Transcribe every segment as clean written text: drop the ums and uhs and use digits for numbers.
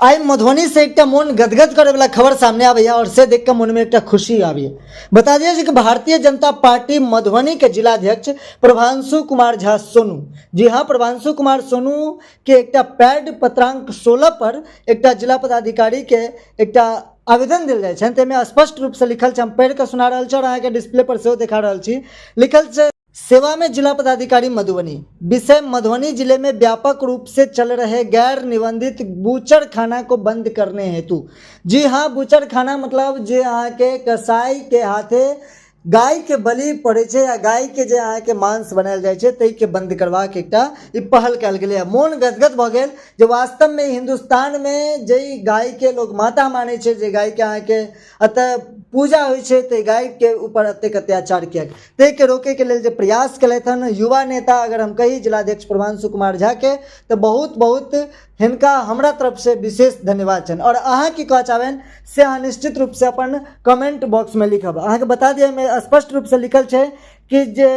आइ मधुबनी से एकटा मोन गदगद करे वाला खबर सामने आबैया और से देख के मन में एकटा खुशी आबैया। बता दिया कि भारतीय जनता पार्टी मधुबनी के जिलाध्यक्ष प्रभांशु कुमार झा सोनू, जी हाँ, प्रभांशु कुमार सोनू के एकटा पैड पत्रांक 16 पर एकटा जिला पदाधिकारी के एकटा आवेदन देल जाइ छनि। ताहिमे स्पष्ट रूपसँ लिखल छै, हम पढ़ि कऽ सुना रहल छी और अहाँके डिस्प्ले पर सेहो देखा रहल छी। लिखल छै, सेवा में जिला पदाधिकारी मधुबनी, विषय मधुबनी जिले में व्यापक रूप से चल रहे गैर निबंधित बूचड़खाना को बंद करने हेतु। जी हाँ, बूचड़खाना मतलब जे अहाँके कसाई के हाथे गाय के बलि पड़ै छै या गाय के जे अहाँके मांस बनायल जाइ छै, ताहिके बंद करबाक एकटा ई पहल कयल गेलै। मोन गदगद भऽ गेल जे वास्तवमे हिन्दुस्तानमे जाहि गायके लोग माता मानै छै, जे गायके अहाँके एतऽ पूजा होइ छै, ताहि गायके ऊपर एतेक अत्याचार किएक? ताहिके रोकैके लेल जे प्रयास केलथि हन युवा नेता, अगर हम कही जिलाध्यक्ष प्रभांशु कुमार झाके, तऽ बहुत बहुत हिनका हमरा तरफसँ विशेष धन्यवाद छनि। आओर अहाँ की कहऽ चाहबनि से अहाँ निश्चित रूपसँ अपन कमेंट बॉक्समे लिखब। अहाँके बता दिअ, एहिमे स्पष्ट रूपसँ लिखल छै कि जे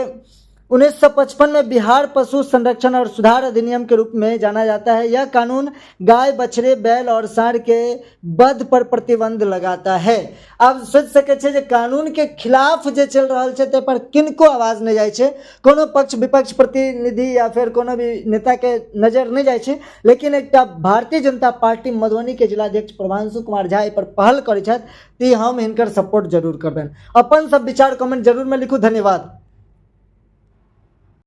1955 में बिहार पशु संरक्षण और सुधार अधिनियम के रूप में जाना जाता है। यह कानून गाय, बछड़े, बैल और सांड के वध पर प्रतिबंध लगाता है। आब सोचि सकै छियै जे कानून के खिलाफ जे चलि रहल छै ताहि पर किनको आवाज नहि जाइ छै, कोनो पक्ष विपक्ष प्रतिनिधि या फेर कोनो भी नेता के नजर नहि जाइ छै, लेकिन एकटा भारतीय जनता पार्टी मधुबनी के जिलाध्यक्ष प्रभांशु कुमार झा एहि पर पहल करै छथि, तऽ हम हिनकर सपोर्ट जरूर करबनि। अपन सब विचार कमेंट जरूर में लिखू। धन्यवाद।